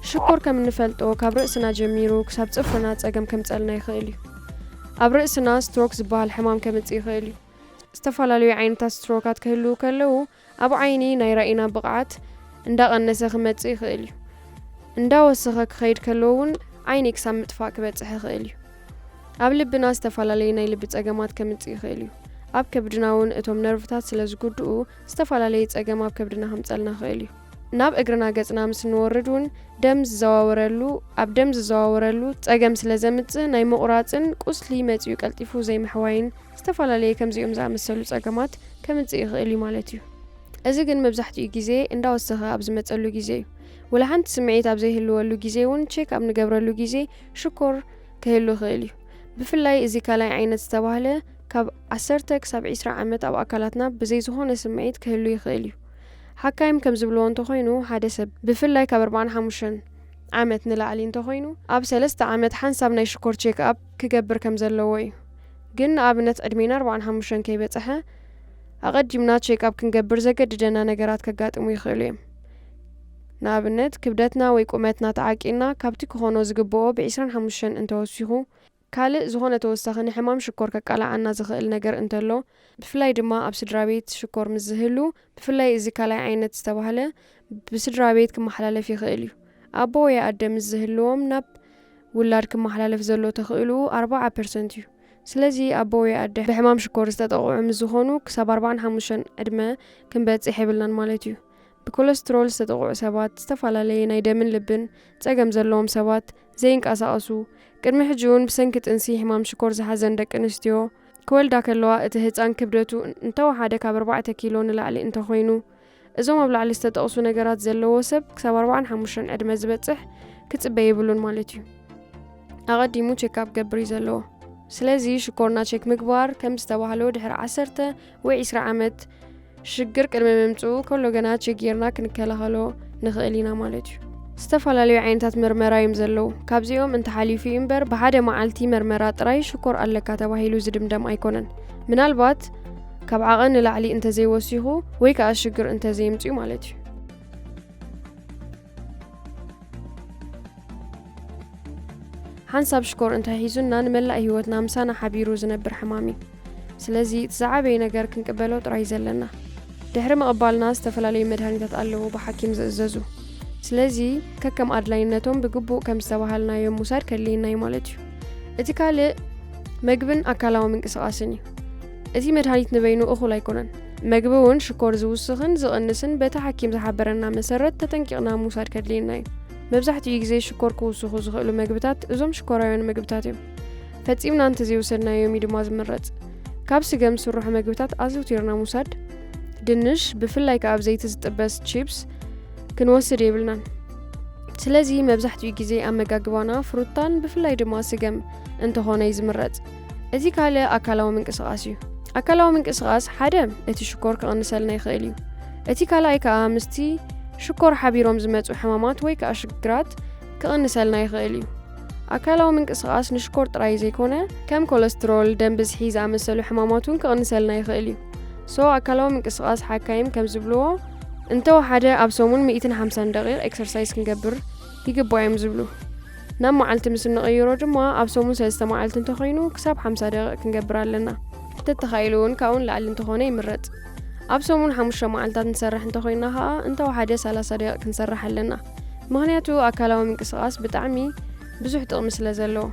ሽኮር ከም እንፈልጦ ካብ ርእስና ጀሚሩ ክሳብ ጽፍርና ጸገም ከምጸልና ይኽእል እዩ። ኣብ ርእስና ስትሮክ ዝበሃል ሕማም ከምጽእ ይኽእል እዩ። ዝተፈላለዩ ዓይነታት ስትሮካት ክህልዉ ከለዉ ኣብ ዓይኒ ናይ ራእይና ብቕዓት እንዳቐነሰ ክመጽእ ይኽእል እዩ። እንዳወሰኸ ክኸይድ ከሎ እውን ዓይኒ ክሳብ ምጥፋእ ክበጽሕ ይኽእል እዩ። ኣብ ልብና ዝተፈላለዩ ናይ ልቢ ጸገማት ከምጽእ ይኽእል እዩ። ኣብ ከብድና እውን እቶም ነርቭታት ስለ ዝጉድኡ ዝተፈላለየ ጸገም ኣብ ከብድና ከምጸልና ይኽእል እዩ። ናብ እግርና ገጽና ምስ እንወርድ እውን ደም ዝዘዋወረሉ ኣብ ደም ዝዘዋወረሉ ጸገም ስለ ዘምጽእ ናይ ምቑራጽን ቁስሊ መጺኡ ቀልጢፉ ዘይምሕዋይን ዝተፈላለየ ከምዚኦም ዝኣመሰሉ ጸገማት ከምጽእ ይኽእል እዩ ማለት እዩ። እዚ ግን መብዛሕትኡ ግዜ እንዳወሰኸ ኣብ ዝመጸሉ ግዜ እዩ። ወላ ሓንቲ ስምዒት ኣብ ዘይህልወሉ ግዜ እውን ቼክ ኣብ ንገብረሉ ግዜ ሽኮር ክህሉ ይኽእል እዩ። ብፍላይ እዚ ካልኣይ ዓይነት ዝተባህለ ካብ ዓሰርተ ክሳብ ዕስራ ዓመት ኣብ ኣካላትና ብዘይ ዝኾነ ስምዒት ክህሉ ይኽእል እዩ። ሓካይም ከም ዝብልዎ እንተኾይኑ ሓደ ሰብ ብፍላይ ካብ ኣርባዓን ሓሙሽተን ዓመት ንላዕሊ እንተኾይኑ ኣብ ሰለስተ ዓመት ሓንሳብ ናይ ሽኮር ቼክ ኣፕ ክገብር ከም ዘለዎ እዩ። ግን ንኣብነት ዕድሜና ኣርባዓን ሓሙሽተን ከይበጽሐ ኣቐዲምና ቼክ ኣፕ ክንገብር ዘገድደና ነገራት ከጋጥሙ ይኽእሉ እዮም። ንኣብነት ክብደትና ወይ ቁመትና ተዓቂና ካብቲ ክኾኖ ዝግብኦ ብ ዕስራን ሓሙሽተን እንተወሲኹ ካልእ ዝኾነ ተወሳኺ ንሕማም ሽኮር ከቃልዓና ዝኽእል ነገር እንተሎ፣ ብፍላይ ድማ ኣብ ስድራ ቤት ሽኮር ምስ ዝህሉ፣ ብፍላይ እዚ ካልኣይ ዓይነት ዝተባህለ ብስድራ ቤት ክመሓላለፍ ይኽእል እዩ። ኣቦ ወይ ኣደ ምስ ዝህልዎም ናብ ውላድ ክመሓላለፍ ዘሎ ተኽእልኡ ኣርባዓ ፐርሰንት እዩ። ስለዚ ኣቦ ወይ ኣደ ብሕማም ሽኮር ዝተጠቕዑ ምስ ዝኾኑ ክሳብ ኣርባዓን ሓሙሽተን ዕድመ ክንበጽሕ የብልናን ማለት እዩ። ብኮለስትሮል ዝተጠቕዑ ሰባት፣ ዝተፈላለየ ናይ ደምን ልብን ጸገም ዘለዎም ሰባት፣ ዘይንቀሳቐሱ፣ ቅድሚ ሕጂ እውን ብሰንኪ ጥንሲ ሕማም ሽኮር ዝሓዘን ደቂ ኣንስትዮ፣ ክወልዳ ከለዋ እቲ ህጻን ክብደቱ እንተወሓደ ካብ ኣርባዕተ ኪሎ ንላዕሊ እንተኾይኑ፣ እዞም ኣብ ላዕሊ ዝተጠቕሱ ነገራት ዘለዎ ሰብ ክሳብ ኣርባዓን ሓሙሽተን ዕድመ ዝበጽሕ ክጽበ የብሉን ማለት እዩ። ኣቐዲሙ ቼክኣፕ ክገብር እዩ ዘለዎ። ስለዚ ሽኮርና ቼክ ምግባር ከም ዝተባህሎ ድሕሪ ዓሰርተ ወይ ዕስራ ዓመት ሽግር ቅድሚ ምምጽኡ ከሎ ገና ቼክ ጌርና ክንከላኸሎ ንኽእል ኢና ማለት እዩ። ዝተፈላለዩ ዓይነታት መርመራ እዮም ዘለዉ። ካብዚኦም እንተሓሊፉ እዩ እምበር ብሓደ መዓልቲ መርመራ ጥራይ ሽኮር ኣለካ ተባሂሉ ዝድምደም ኣይኮነን። ምናልባት ካብ ዓቐን ንላዕሊ እንተዘይወሲኹ ወይ ከኣ ሽግር እንተዘየምጽኡ ማለት እዩ። ሓንሳብ ሽኮር እንተሒዙና ንመላእ ህይወትና ምሳና ሓቢሩ ዝነብር ሕማም እዩ። ስለዚ እቲ ዝዓበየ ነገር ክንቅበሎ ጥራይ ዘለና። ድሕሪ ምቕባልና ዝተፈላለዩ መድሃኒታት ኣለዉ ብሓኪም ዝእዘዙ። ስለዚ ከከም ኣድላይነቶም ብግቡእ ከም ዝተባሃልናዮም ምውሳድ ከድልየና እዩ ማለት እዩ። እቲ ካልእ መግብን ኣካላዊ ምንቅስቓስን እዩ። እቲ መድሃኒት ንበይኑ እኹል ኣይኮነን። መግቢ እውን ሽኮር ዝውስኽን ዝቕንስን በቲ ሓኪም ዝሓበረና መሰረት ተጠንቂቕና ምውሳድ ከድልየና እዩ። መብዛሕትኡ ግዜ ሽኮር ክውስኹ ዝኽእሉ መግብታት እዞም ሽኮራውያን መግብታት እዮም። ፈጺምና እንተዘይወሰድናዮም እዩ ድማ ዝምረጽ። ካብ ስገም ዝስርሑ መግብታት ኣዘውቲርና ምውሳድ፣ ድንሽ፣ ብፍላይ ከኣ ኣብ ዘይቲ ዝጥበስ ቺፕስ፣ ክንወስድ የብልናን። ስለዚ መብዛሕትኡ ግዜ ኣመጋግባና ፍሩታን ብፍላይ ድማ ስገም እንተኾነ እዩ ዝምረጽ። እቲ ካልእ ኣካላዊ ምንቅስቓስ እዩ። ኣካላዊ ምንቅስቓስ ሓደ እቲ ሽኮር ክቕንሰልና ይኽእል እዩ። እቲ ካልኣይ ከኣ ምስቲ ሽኮር ሓቢሮም ዝመጹ ሕማማት ወይ ከኣ ሽግራት ክቕንሰልና ይኽእል እዩ። ኣካላዊ ምንቅስቓስ ንሽኮር ጥራይ ዘይኮነ ከም ኮለስትሮል፣ ደም ብዝሒ ዝኣመሰሉ ሕማማት እውን ክቕንሰልና ይኽእል እዩ። ሶ ኣካላዊ ምንቅስቓስ ሓካይም ከም ዝብልዎ እንተወሓደ ኣብ ሰሙን ሚእትን ሓምሳን ደቂቕ ኤክሰርሳይዝ ክንገብር ይግባእ እዮም ዝብሉ። ናብ መዓልቲ ምስ እንቕይሮ ድማ ኣብ ሰሙን ሰለስተ መዓልቲ እንተኾይኑ ክሳብ ሓምሳ ደቂቕ ክንገብር ኣለና። ተተኻኢሉ እውን ካብኡ ንላዕሊ እንተኾነ ይምረጽ። ኣብ ሰሙን ሓሙሽተ መዓልታት ንሰርሕ እንተኾይና ኸኣ እንተወሓደ ሰላሳ ደቂቕ ክንሰርሕ ኣለና። ምኽንያቱ ኣካላዊ ምንቅስቓስ ብጣዕሚ ብዙሕ ጥቕሚ ስለ ዘለዎ።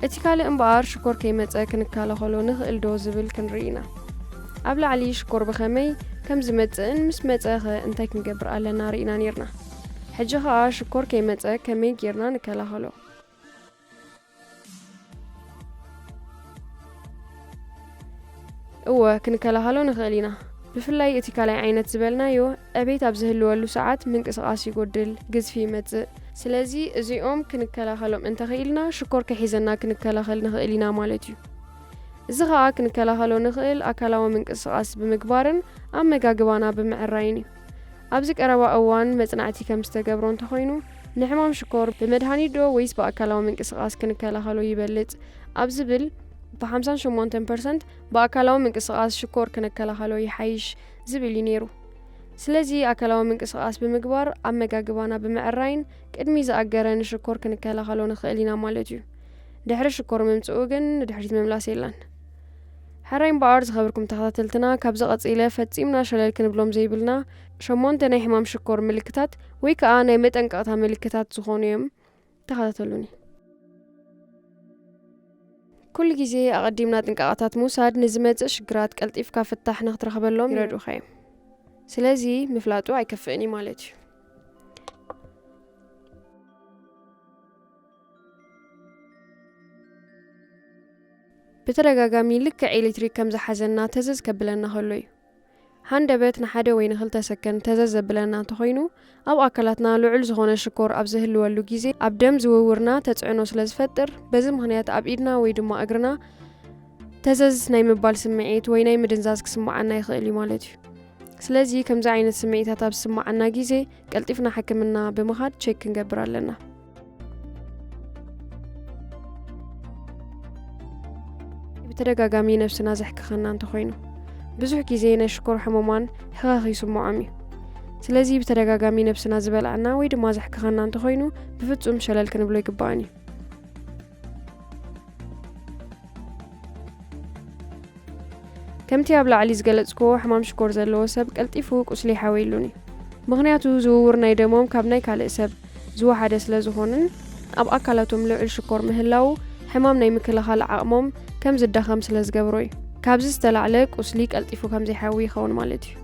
እቲ ካልእ እምበኣር ሽኮር ከይመጸ ክንከላኸሎ ንኽእል ዶ ዝብል ክንርኢ ኢና። ኣብ ላዕሊ ሽኮር ብኸመይ ከም ዝመጽእን ምስ መጸኸ እንታይ ክንገብር ኣለና ርኢና ኔርና። ሕጂ ኸኣ ሽኮር ከይመጸ ከመይ ጌርና ንከላኸሎ? እወ፣ ክንከላኸሎ ንኽእል ኢና። ብፍላይ እቲ ካልኣይ ዓይነት ዝበልናዮ፣ ዕቤት ኣብ ዝህልወሉ ሰዓት ምንቅስቓስ ይጎድል፣ ግዝፊ ይመጽእ። ስለዚ እዚኦም ክንከላኸሎም እንተኽኢልና ሽኮር ከይሒዘና ክንከላኸል ንኽእል ኢና ማለት እዩ። እዚ ኸኣ ክንከላኸሎ ንኽእል ኣካላዊ ምንቅስቓስ ብምግባርን ኣመጋግባና ብምዕራይን እዩ። ኣብዚ ቀረባ እዋን መጽናዕቲ ከም ዝተገብሮ እንተኾይኑ፣ ንሕማም ሽኮር ብመድሃኒት ዶ ወይስ ብኣካላዊ ምንቅስቓስ ክንከላኸሎ ይበልጽ ኣብ ዝብል ብ ሓምሳን ሸሞንተን ፐርሰንት ብኣካላዊ ምንቅስቓስ ሽኮር ክንከላኸሎ ይሓይሽ ዝብል እዩ ነይሩ። ስለዚ ኣካላዊ ምንቅስቓስ ብምግባር፣ ኣመጋግባና ብምዕራይን ቅድሚ ዝኣገረ ንሽኮር ክንከላኸሎ ንኽእል ኢና ማለት እዩ። ድሕሪ ሽኮር ምምጽኡ ግን ንድሕሪት ምምላስ የላን። ሕራይ እምበኣር ዝኸበርኩም ተኸታተልትና፣ ካብዚ ቀጺለ ፈጺምና ሸለል ክንብሎም ዘይብልና ሸሞንተ ናይ ሕማም ሽኮር ምልክታት ወይ ከኣ ናይ መጠንቀቕታ ምልክታት ዝኾኑ እዮም። ተኸታተሉኒ። ኩሉ ግዜ ኣቐዲምና ጥንቃቐታት ምውሳድ ንዝመጽእ ሽግራት ቀልጢፍካ ፍታሕ ንኽትረኽበሎም ይረድኡኻ እዮም። ስለዚ ምፍላጡ ኣይከፍእን እዩ ማለት እዩ። ብተደጋጋሚ ልክዕ ኤሌክትሪክ ከም ዝሓዘና ተዘዝ ከብለና ከሎ እዩ። ሃንደበት ንሓደ ወይ ንኽልተ ሰከንድ ተዘዝ ዘብለና እንተኾይኑ፣ ኣብ ኣካላትና ልዑል ዝኾነ ሽኮር ኣብ ዝህልወሉ ግዜ፣ ኣብ ደም ዝውውርና ተጽዕኖ ስለ ዝፈጥር፣ በዚ ምኽንያት ኣብ ኢድና ወይ ድማ እግርና ተዘዝ ናይ ምባል ስምዒት ወይ ናይ ምድንዛዝ ክስምዓና ይኽእል እዩ ማለት እዩ። ስለዚ ከምዚ ዓይነት ስምዒታት ኣብ ዝስምዓና ግዜ፣ ቀልጢፍና ሕክምና ብምኻድ ቸክ ክንገብር ኣለና። ብተደጋጋሚ ነብስና ዘሕክኸና እንተኾይኑ፣ ብዙሕ ግዜ ናይ ሽኮር ሕሙማን ሕኸኽ ይስምዖም እዩ። ስለዚ ብተደጋጋሚ ነብስና ዝበልዓና ወይ ድማ ዘሕክኸና እንተኾይኑ፣ ብፍጹም ሸለል ክንብሎ ይግባእን እዩ። ከምቲ ኣብ ላዕሊ ዝገለጽክዎ፣ ሕማም ሽኮር ዘለዎ ሰብ ቀልጢፉ ቁስሊ ይሓወየሉን እዩ። ምኽንያቱ ዝውውር ናይ ደሞም ካብ ናይ ካልእ ሰብ ዝወሓደ ስለ ዝኾንን ኣብ ኣካላቶም ልዑል ሽኮር ምህላዉ ሕማም ናይ ምክልኻል ዓቕሞም ከም ዝዳኸም ስለ ዝገብሮ እዩ። ካብዚ ዝተላዕለ ቁስሊ ቀልጢፉ ከም ዘይሓዊ ይኸውን ማለት እዩ።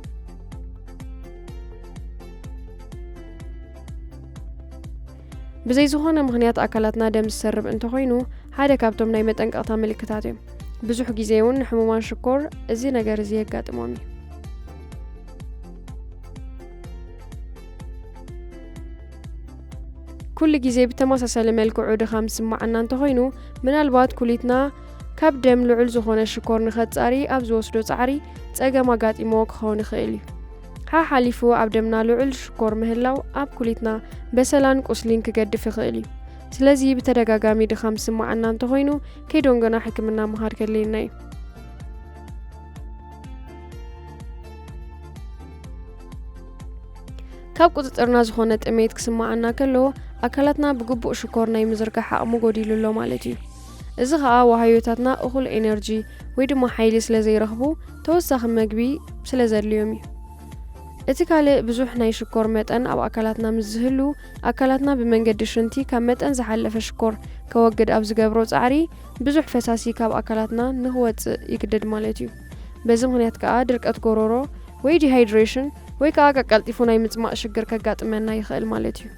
ብዘይ ዝኾነ ምኽንያት ኣካላትና ደም ዝሰርብ እንተኾይኑ፣ ሓደ ካብቶም ናይ መጠንቀቕታ ምልክታት እዮም። ብዙሕ ግዜ እውን ንሕሙማን ሽኮር እዚ ነገር እዚ የጋጥሞም እዩ። ኩሉ ግዜ ብተመሳሳሊ መልክዑ ድኻም ዝስምዓና እንተኾይኑ፣ ምናልባት ኩሊትና ካብ ደም ልዑል ዝኾነ ሽኮር ንኸጻሪ ኣብ ዝወስዶ ጻዕሪ ጸገም ኣጋጢምዎ ክኸውን ይኽእል እዩ። ሓሓሊፉ ኣብ ደምና ልዑል ሽኮር ምህላው ኣብ ኩሊትና በሰላን ቁስሊን ክገድፍ ይኽእል እዩ። ስለዚ ብተደጋጋሚ ድኻም ዝስምዓና እንተኾይኑ፣ ከይደንጎና ሕክምና ምኻድ ከድልየና እዩ። ካብ ቁጽጽርና ዝኾነ ጥሜት ክስምዓና ከሎ፣ ኣካላትና ብግቡእ ሽኮር ናይ ምዝርጋሕ ዓቕሙ ጎዲሉ ኣሎ ማለት እዩ። እዚ ኸኣ ዋሃዮታትና እኹል ኤነርጂ ወይ ድማ ሓይሊ ስለ ዘይረኽቡ፣ ተወሳኺ መግቢ ስለ ዘድልዮም እዩ። እቲ ካልእ ብዙሕ ናይ ሽኮር መጠን ኣብ ኣካላትና ምስ ዝህሉ፣ ኣካላትና ብመንገዲ ሽንቲ ካብ መጠን ዝሓለፈ ሽኮር ከወግድ ኣብ ዝገብሮ ጻዕሪ፣ ብዙሕ ፈሳሲ ካብ ኣካላትና ንኽወጽእ ይግደድ ማለት እዩ። በዚ ምኽንያት ከኣ ድርቀት ጎሮሮ ወይ ዲሃይድሬሽን ወይ ከኣ ቀቀልጢፉ ናይ ምጽማእ ሽግር ከጋጥመና ይኽእል ማለት እዩ።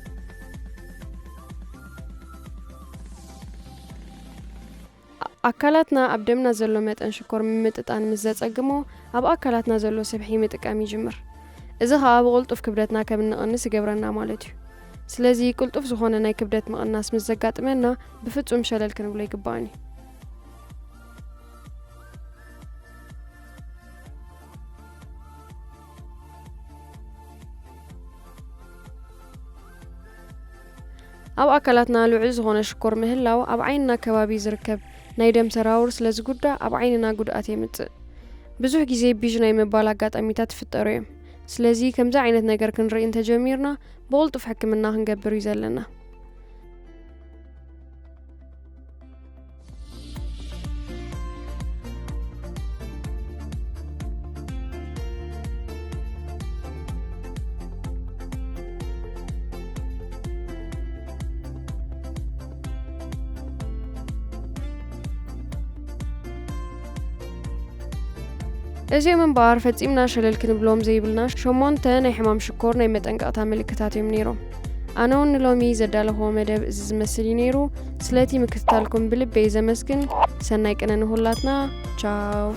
ኣካላትና ኣብ ደምና ዘሎ መጠን ሽኮር ምምጥጣን ምስ ዘጸግሞ፣ ኣብ ኣካላትና ዘሎ ስብሒ ምጥቃም ይጅምር። እዚ ኸኣ ብቕልጡፍ ክብደትና ከም እንቕንስ ይገብረና ማለት እዩ። ስለዚ ቅልጡፍ ዝኾነ ናይ ክብደት ምቕናስ ምስ ዘጋጥመና፣ ብፍጹም ሸለል ክንብሎ ይግባእን እዩ። ኣብ ኣካላትና ልዑል ዝኾነ ሽኮር ምህላው ኣብ ዓይንና ከባቢ ዝርከብ ናይ ደም ሰራውር ስለ ዝጉዳእ ኣብ ዓይንና ጉድኣት የምጽእ። ብዙሕ ግዜ ቢዥ ናይ ምባል ኣጋጣሚታት ይፍጠሩ እዮም። ስለዚ ከምዚ ዓይነት ነገር ክንርኢ እንተጀሚርና ብቕልጡፍ ሕክምና ክንገብር እዩ ዘለና። እዚኦም እምበኣር ፈጺምና ሸለል ክንብሎም ዘይብልና ሸሞንተ ናይ ሕማም ሽኮር ናይ መጠንቀቕታ ምልክታት እዮም ነይሮም። ኣነ እውን ንሎሚ ዘዳለኽዎ መደብ እዚ ዝመስል እዩ ነይሩ። ስለቲ ምክትታልኩም ብልበይ ዘመስግን። ሰናይ ቅነ ንኹላትና። ቻው።